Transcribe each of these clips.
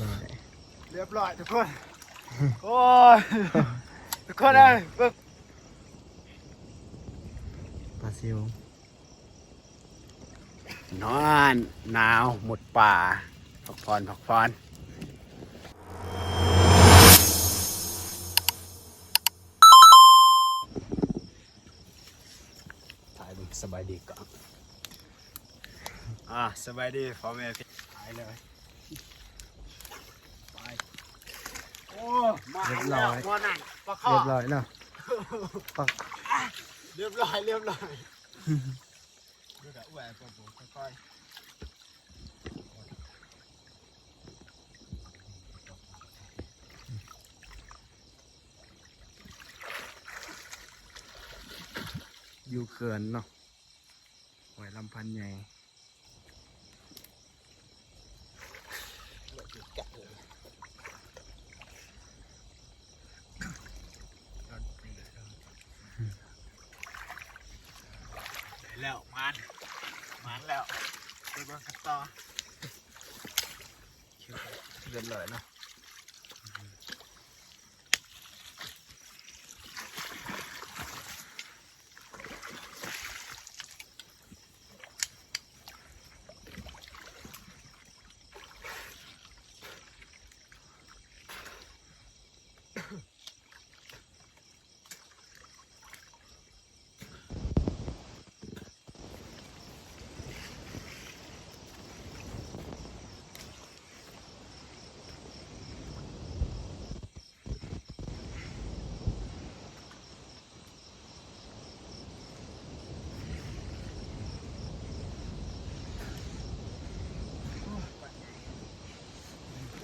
ຮຽບຮ້ອຍທຸກຄົນ. ໂອ້ຍ ທຸກຄົນເອີຍ ເບິ່ງ ປາຊິວ ນອນ ໜາວ ມຸດປ່າ ພັກຜ່ອນ ພັກຜ່ອນ. ຖ່າຍເບິ່ງ ສະບາຍດີກ່ອນ. ອ່າ ສະບາຍດີພໍ່ແມ່ພີ່ ຖ່າຍເລີຍ. ໄປ ໂອ້ ມາແລ້ວ ຮຽບຮ້ອຍ ບໍ່ນັ້ນ ປາຄໍ່ ຮຽບຮ້ອຍເນາະ ຮຽບຮ້ອຍ ຮຽບຮ້ອຍ. ຢູ່ເຂື່ອນເນາະ ຫ້ວຍລຳພັນໃຫຍ່. ໄດ້ແລ້ວ ມານ ມານແລ້ວ ໄປເບິ່ງກັນຕໍ່. ຮຽບຮ້ອຍເນາະ.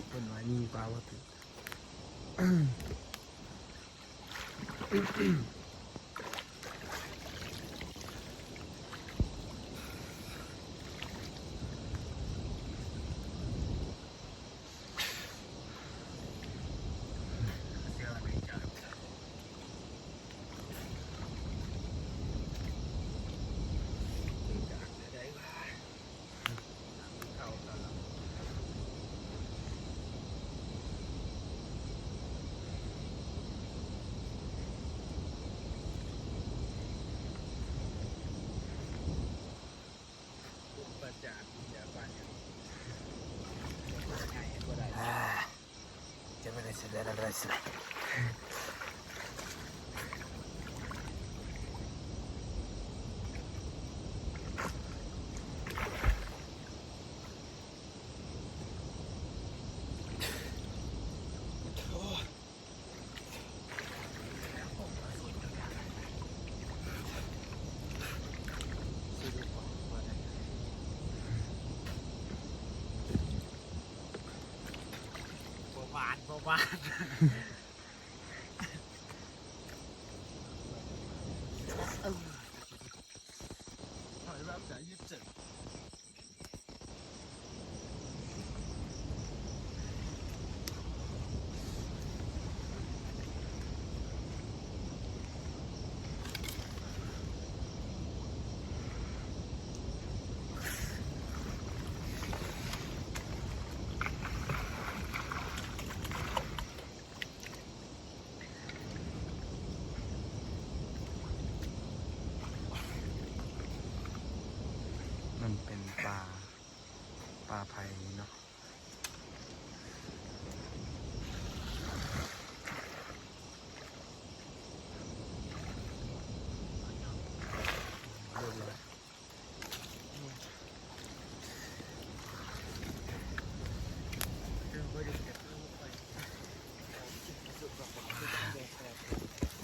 ເພິ່ນວ່າຍິງປາບໍ່ຖືກ. ບໍ່ຫວານ ບໍ່ຫວານ. ມັນເປັນປ່າ ປ່າໄຜ່ເນາະ.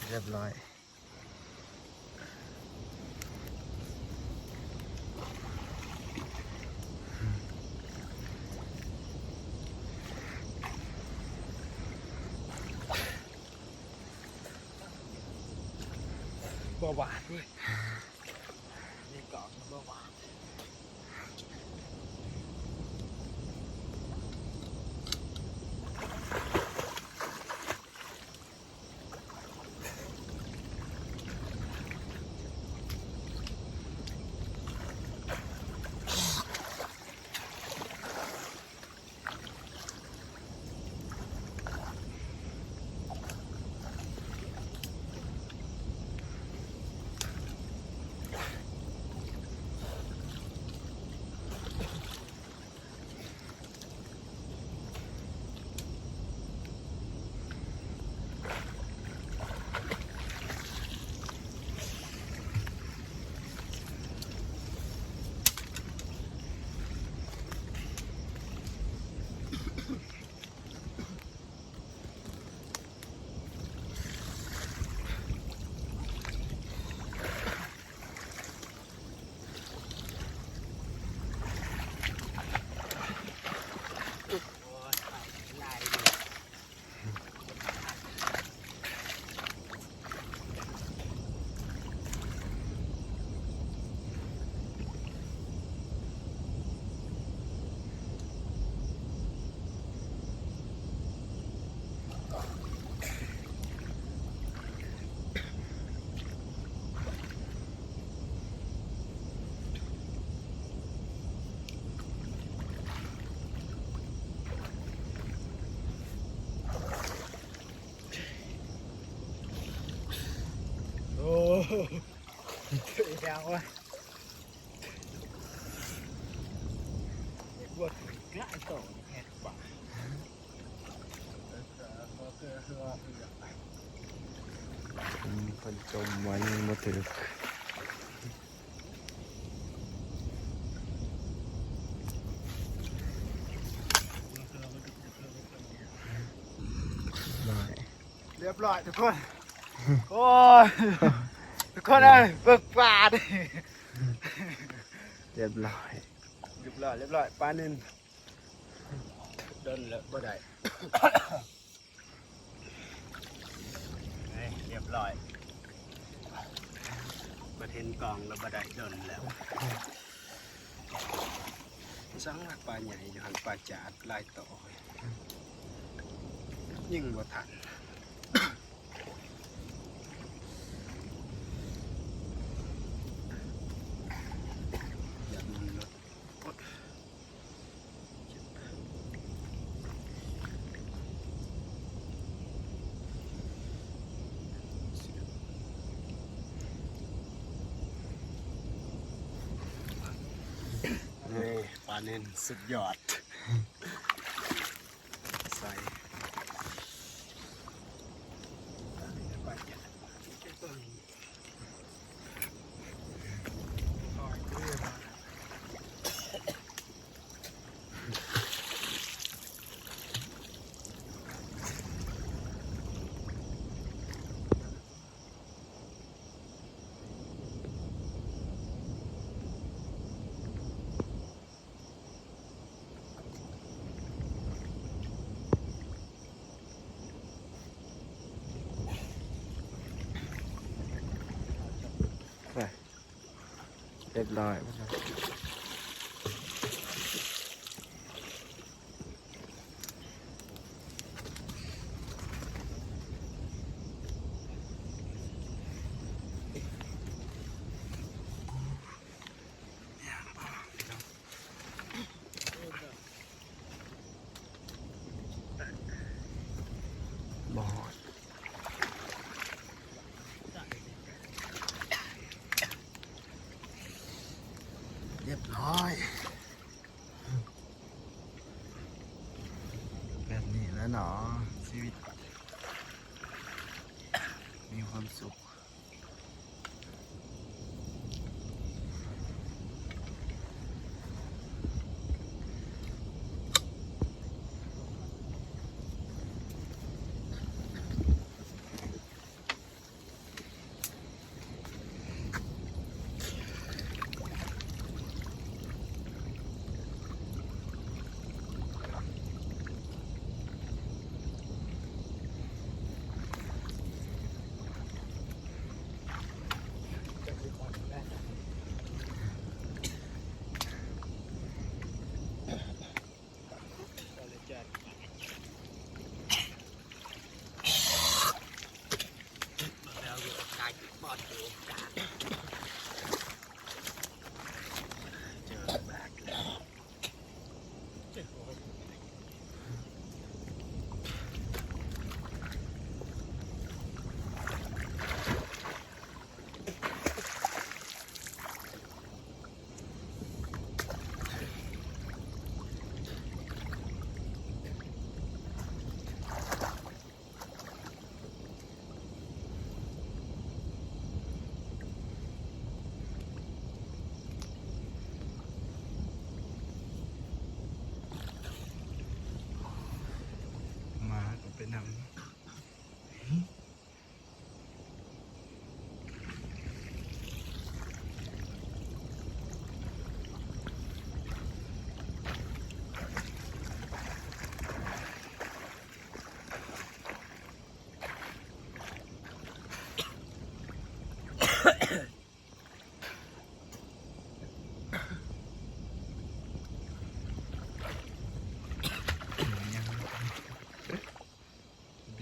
ຮຽບຮ້ອຍ. ບໍ່ຫວານເວີຍ ນີ້ກໍບໍ່ຫວານ. ເ ດຽວເວີຍ ບໍ່ຖືກຫຼາຍໂຕແຮດປາ ອືມ ເພິ່ນຈົ່ມໄວ້ຍັງບໍ່ຖືກ. ຮຽບຮ້ອຍທຸກຄົນ ໂອ້ຍ ທຸກຄົນເອີຍ ເບິ່ງປານີ້ ຮຽບຮ້ອຍ ຮຽບຮ້ອຍ ຮຽບຮ້ອຍ ປານິນ ດົນແລ້ວບໍ່ໄດ້ ເອີຍ ຮຽບຮ້ອຍ ບໍ່ເຫັນກ້ອງແລ້ວ ບໍ່ໄດ້ດົນແລ້ວ ສັງວ່າປາໃຫຍ່ຢູ່ຫັ້ນ ປາຈາດຫຼາຍໂຕ ຍິງບໍ່ທັນ ຢາກມັນຫຼຸດ. ນີ້ ປານິນສຸດຍອດ ໃສ່ ໄປ ຮຽບຮ້ອຍ. ຮຽບຮ້ອຍ ແບບນີ້ແຫຼະເນາະ ຊີວິດມີຄວາມສຸກ. ໝາກໍໄປນຳ. ໄ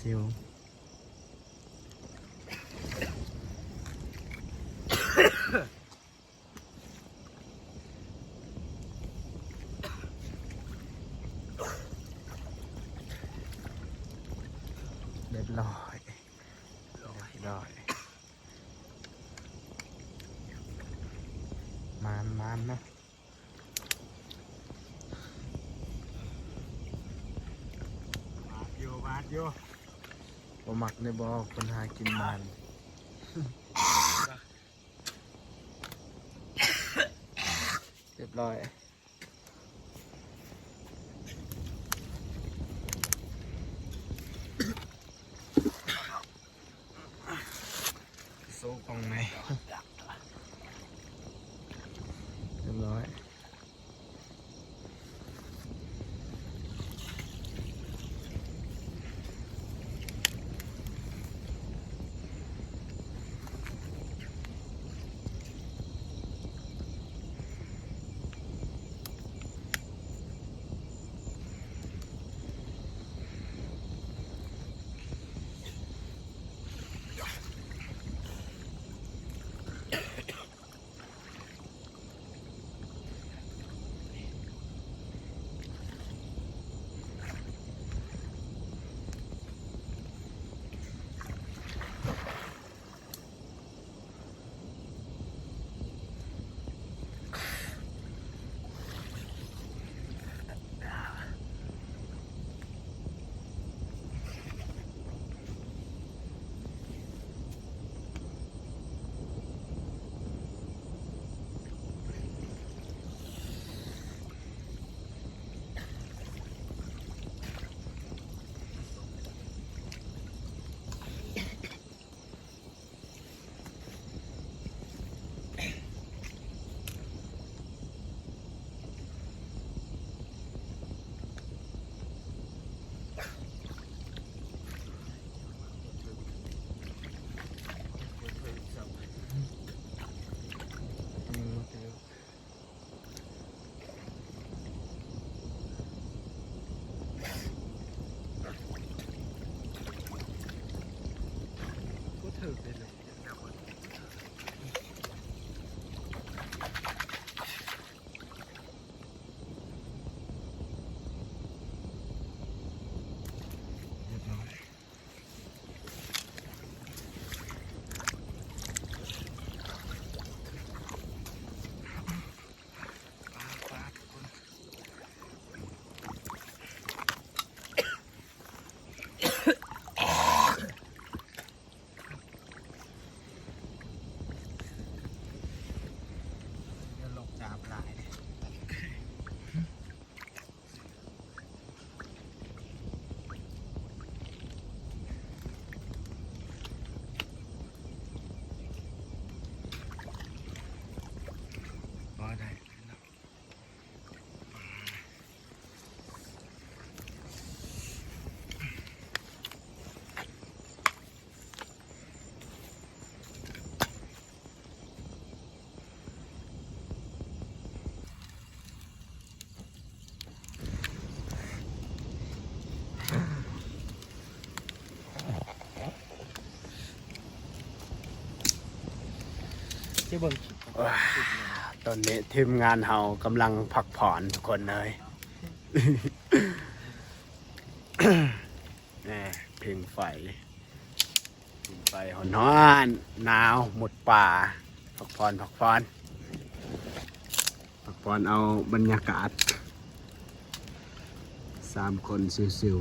ຊິວ ຮຽບຮ້ອຍ ຮຽບຮ້ອຍ ໝານໆ ເນາະ. ໝານຢູ່ ໝານຢູ່ ບໍ່ມັກໄດ້ບໍ່ ຄົນຫາກິນໝານ. ຮຽບຮ້ອຍ. ໂຊກ້ອງແດ່ ຮຽບຮ້ອຍ. ຊິເບິ່ງຄລິບ ຕອນນີ້ທີມງານເຮົາກຳລັງພັກຜ່ອນທຸກຄົນເອີຍ. ແນ່ ຜິງໄຟ ຜິງໄຟຮ້ອນໆ ໜາວ ມຸດປ່າ ພັກຜ່ອນ ພັກຜ່ອນ ພັກຜ່ອນເອົາບັນຍາກາດ ສາມຄົນຊິວ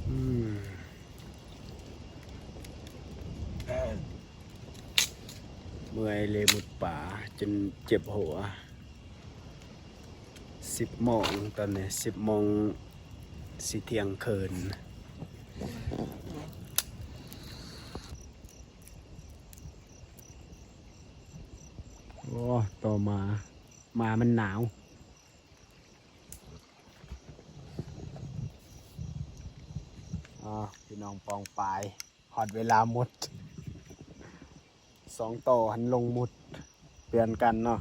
ໆ ອືມ ເມື່ອຍເລີຍ ມຸດປ່າຈົນເຈັບຫົວ. ສິບໂມງ ຕອນນີ້ສິບໂມງ ຊິທ່ຽງຄືນ. ໂອ້ ຕໍ່ມາ ໝາມັນໜາວ. ອ້າວ ພີ່ນ້ອງປ້ອງປາຍ ຮອດເວລາມຸດ ສອງໂຕຫັ້ນລົງມຸດ ປ່ຽນກັນເນາະ.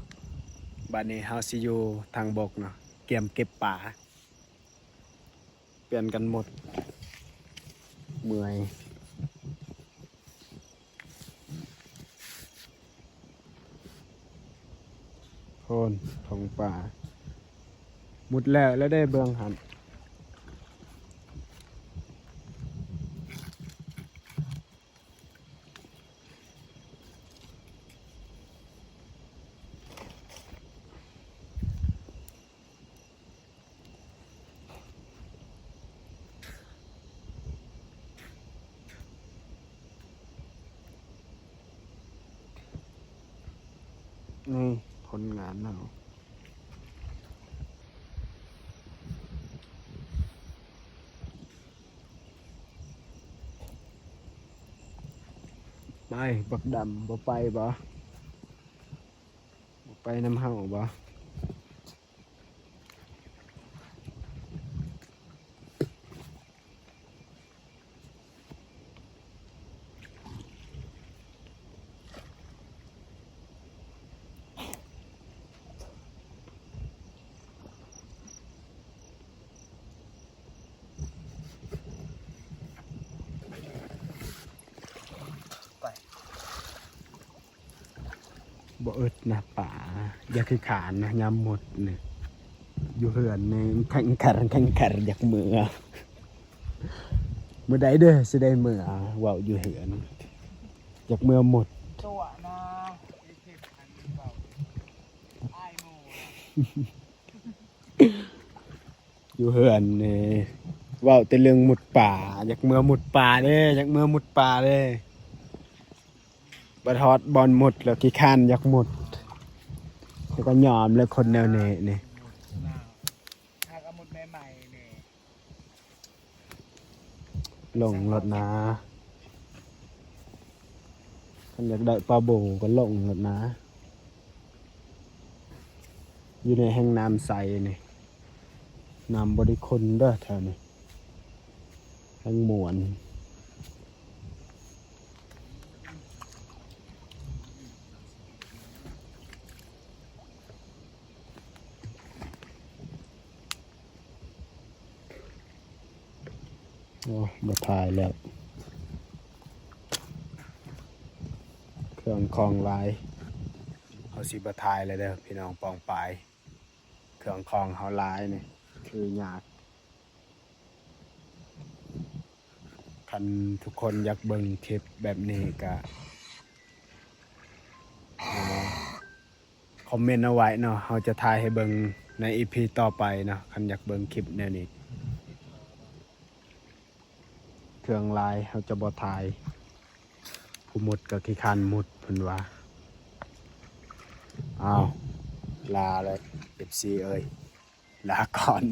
ບາດນີ້ເຮົາຊິຢູ່ທາງບົກເນາະ ກຽມເກັບປາ. ປ່ຽນກັນໝົດ ເມື່ອຍ. ໂພນ ທ້ອງຟ້າ ໝົດແລ້ວ ແລ້ວໄດ້ເບິ່ງຫັ້ນ. ນີ້ຜົນງານເຮົາ. ໄປ ບັກດຳ ບໍ່ໄປບໍ່? ບໍ່ໄປນຳເຮົາບໍ່? ບໍ່ອຶດນະ ປາ ຢ່າຂີ້ຄ້ານນະ ຍາມໝົດນີ້ ຢູ່ເຮືອນນີ້ແຂງແຂງ ແຂງແຂງ ຢາກເມືອ. ມື້ໃດເດີຊິໄດ້ເມືອ ເວົ້າຢູ່ເຮືອນ ຢາກເມືອໝົດ ຕົວະນະ ອ້າຍໝູ່. ຢູ່ເຮືອນນີ້ ເວົ້າແຕ່ເລື່ອງມຸດປ່າ ຢາກເມືອມຸດປ່າເດ້ ຢາກເມືອມຸດປ່າເດ້. ບັດຮອດບ່ອນມຸດແລ້ວຂີ້ຄ້ານຢາກມຸດ ແລ້ວກໍຍອມແລ້ວ ຄົນແນວນີ້ນີ້. ຫາກະມຸດໃໝ່ໆນີ້ ຫຼົງໂລດນາ ຄັນຢາກໄດ້ປາບູກໍຫຼົງໂລດນາ. ຢູ່ໃນແຫ່ງນ້ຳໃສນີ້ ນ້ຳບໍ່ໄດ້ຂຸ່ນເດີແຖວນີ້ ແຮ່ງມ່ວນ. ໂອ້ ບໍ່ຖ່າຍແລ້ວ ເຄື່ອງຂອງຫຼາຍ ເຮົາຊິບໍ່ຖ່າຍແລ້ວເດີພີ່ນ້ອງປ້ອງປາຍ. ເຄື່ອງຂອງເຮົາຫຼາຍນີ້ ຖືຍາກ. ຄັນທຸກຄົນຢາກເບິ່ງຄລິບແບບນີ້ກະ ອ່າ ຄອມເມັນເອົາໄວ້ເນາະ ເຮົາຈະຖ່າຍໃຫ້ເບິ່ງໃນອີພີຕໍ່ໄປເນາະ ຄັນຢາກເບິ່ງຄລິບແນວນີ້. ເຄື່ອງຫຼາຍເຮົາຈະບໍ່ຖ່າຍ ຜູ້ມຸດກໍຂີ້ຄ້ານມຸດເພິ່ນວ່າ. ອ້າວ ລາແລ້ວ ເອັຟຊີເອີຍ ລາກ່ອນ.